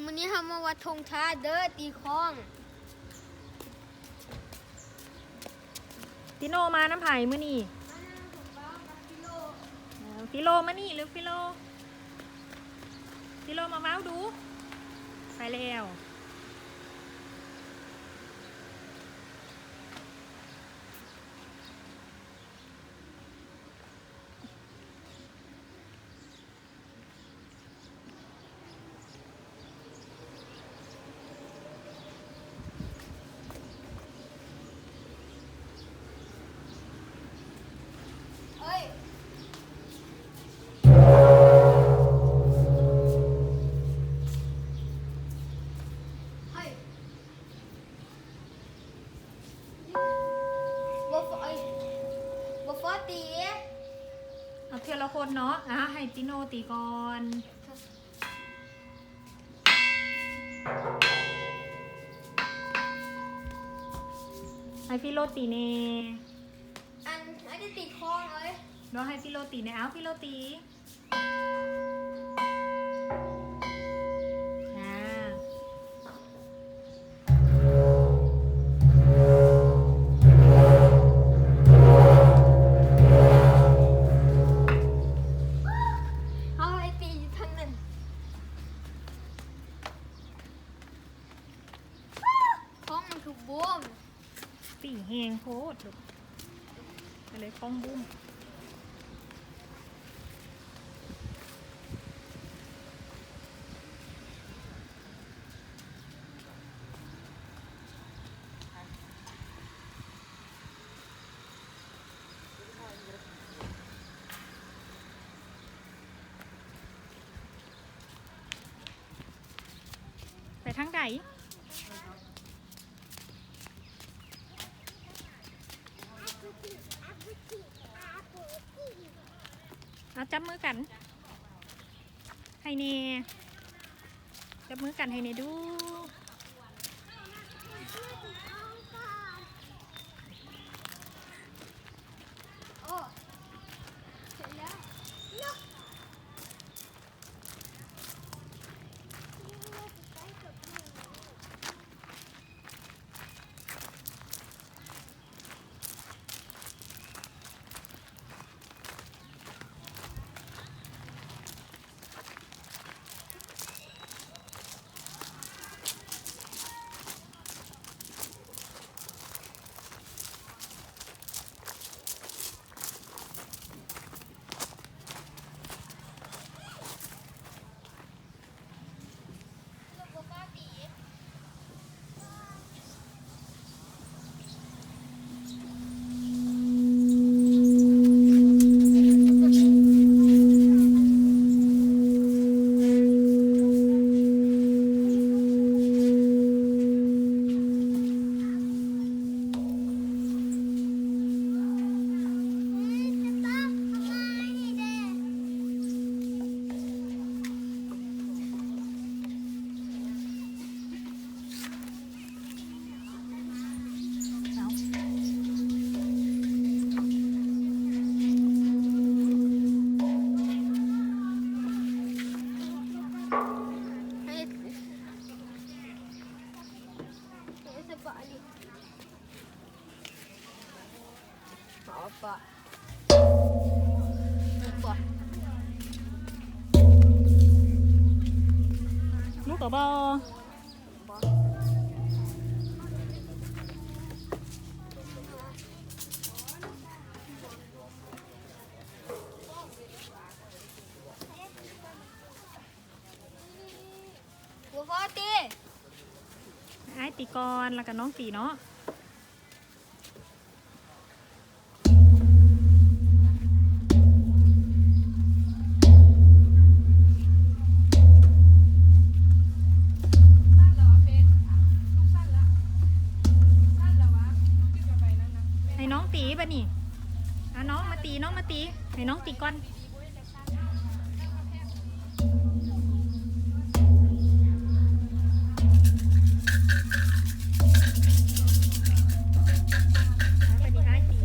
ມື້ນີ້ເຮົາມາວັດທົ່ງທາເດີ ຕີຄ້ອງ. ຕິໂນມານຳໃຜມື້ນີ້? ມານຳຜົມເວົ້າກັບຕິໂລ. ເອີ ຕິໂລມານີ້ເລັວ ຕິໂລ. ຕິໂລມາເວົ້າດູ. ໄປແລ້ວ. ບໍ່ຟ້າວ ບໍ່ຟ້າວຕີ. ເອົາເທື່ອລະຄົນເນາະ. ອ່າ ໃຫ້ຕິໂນຕີກ່ອນ. ໃຫ້ຟິໂລຕີແດ່. ອັນ ໃຫ້ຕິໂນຕີເລີຍ. ລອງໃຫ້ຟິໂລຕີແດ່. ເອົາ ຟິໂລຕີ. ອ່າ ເຮົາໃຫ້ຕີຢູ່ທາງນັ້ນ. ຂອງມັນຄືບູມ. ຕີແຮງໂພດລູກ ກໍເລີຍຂອງບູມ. ໄປທາງໃດ? ເອົາ ຈັບມືກັນໃຫ້ແດ່. ຈັບມືກັນໃຫ້ແດ່ດູ. ລູກກະບໍ່ ບໍ່ພໍຕີ. ອ້າຍຕີກ່ອນ ແລ້ວກະນ້ອງຕີເນາະ. ໃຫ້ນ້ອງຕີບາດນີ້. ອາ ນ້ອງມາຕີ ນ້ອງມາຕີ ໃຫ້ນ້ອງຕີກ່ອນ. ອ້າຍຕີ.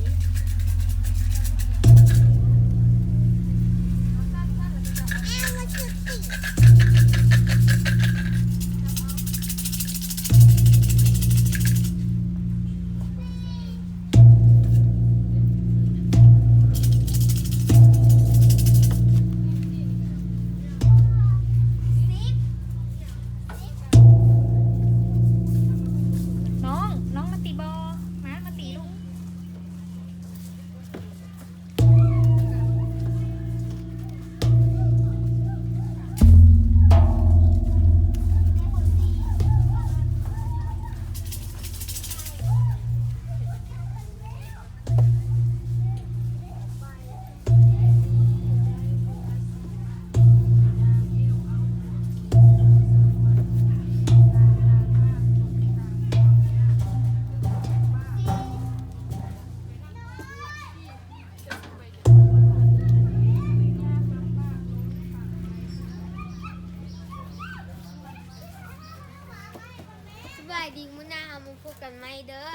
ສະບາຍດີ ມື້ໜ້າເຮົາມາພົບກັນໃໝ່ເດີ.